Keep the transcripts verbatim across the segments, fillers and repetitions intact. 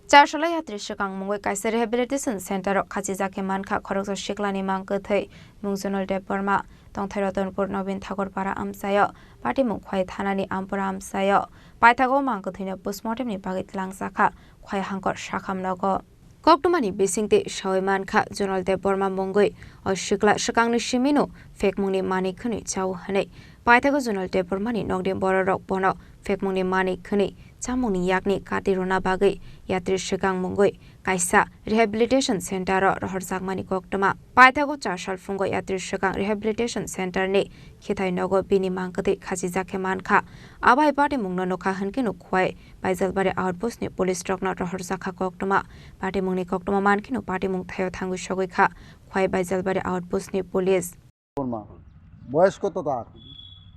Charsala yatri swkang mungwi kaisa rehabilitation center o khachijak khe mankha khoroksa siklani mang kwthwi mung Junal Debbarma, tongthai Ratanpur Nobin Thakur para amchaio patimung Khwai thanani Ampura amchaio paithago mang kwthwino postmortem ni bagwi twlangjakha Khwai Hangkor Sakham nogo. Koktwmani bisingtwi sawi mankha Junal Debbarma mungwi o sikla swkangni simino phekmungni manwi khwnwi chao hwnwi. Paithago Junal Debbarmani nokni bororok bono phekmungni manwi khwnwi chamungni yakni kati rwna bagwi yatri swkang mungwi kaisa rehabilitation center o rohorjakmani koktwma. Paithago char sal phungo yatri swkang rehabilitation center ni khithai nogo bini mang kwthwi khachijak khe mankha. Abo hai patimungno nukha hwnkhe no Khwai Baijalbari outpost ni police rokno rohorjakha koktwma. Patimungni koktwma mankheno patimung thaio thangwi sogwi kha Khwai Baijalbari outpost ni police. Varma. বয়স কত তার?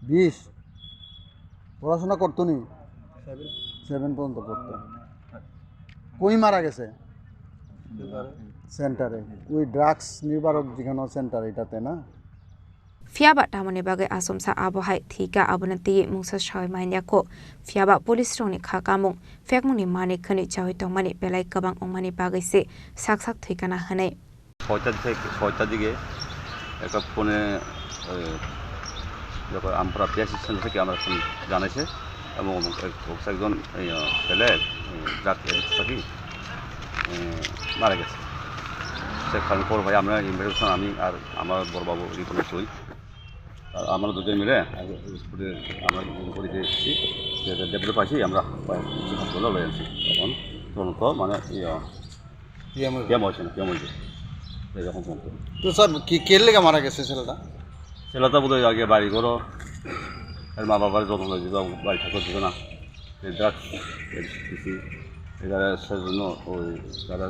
বিশ। পড়াশোনা করতো নি? সেভেন পর্যন্ত পড়তো। কই মারা গেছে? সেন্টারে। ওই ড্রাগস নিবারক যেখানে সেন্টার, এটাতে না? Phiyaba tamoni bagwi achomsa abo hai thwikha, abono twiwi mungsa sawi manya kho. Phiyaba police rokni kha kamung phekmungni manwi khwnwi chawi tongmani belai kwbang wngmani bagwi se sak sak thwikha na hwnwi. ছয়টার দিকে, ছয়টার দিকে একটা ফোনে, এ, যখন আমপারা PSC centre থেকে আমরা ফোন জানাইছে এবং এক-, একজন, এ, ছেলে, এ, ড্রাগ অ্যাডিক্ট থাকি, এ, মারা গেছে। সে কারণে পর ভাই আমরা ইনফরমেশন আমি আর আমার বড়বাবু রিপন চই। আর আমরা দুজন মিলে আগে স্কুলে আমরা করে দিয়ে এসেছি। যে ডেপুটি পাইছি আমরা হাসপাতালে লয়ে আনছি। এখন তদন্ত মানে ইয়ে পিএম হয়েছে। পিএম হয়েছে না, পিএম হয়েছে। এরকম তদন্ত। তো স্যার, কি, কে লেগে মারা গেছে ছেলেটা? ছেলেটা বোধহয় আগে বাড়ি ঘরো, এর মা বাবার যত্ন লয়ে দিত, বাড়ি থাকতে দিত না। এই ড্রাগস, এই কিছু, এখানে সেজন্য ওই যারা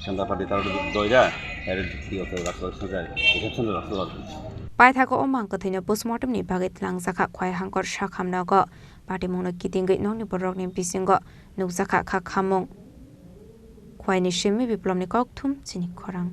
সেন্টার পার্টি তারা তো দইরা, এর কি হতো, রাস্তা রাস্তা যায়, এসব সেন্টার রাস্তা আর কি। Paithago o mang kwthwino postmortem ni bagwi twlangjakha Khwai Hangkor Sakham nogo. Patimungno kitingwi nokni borokni bisingo nukjakha kha khamung. Khwaini simi Biplomni kokthum chini khorang.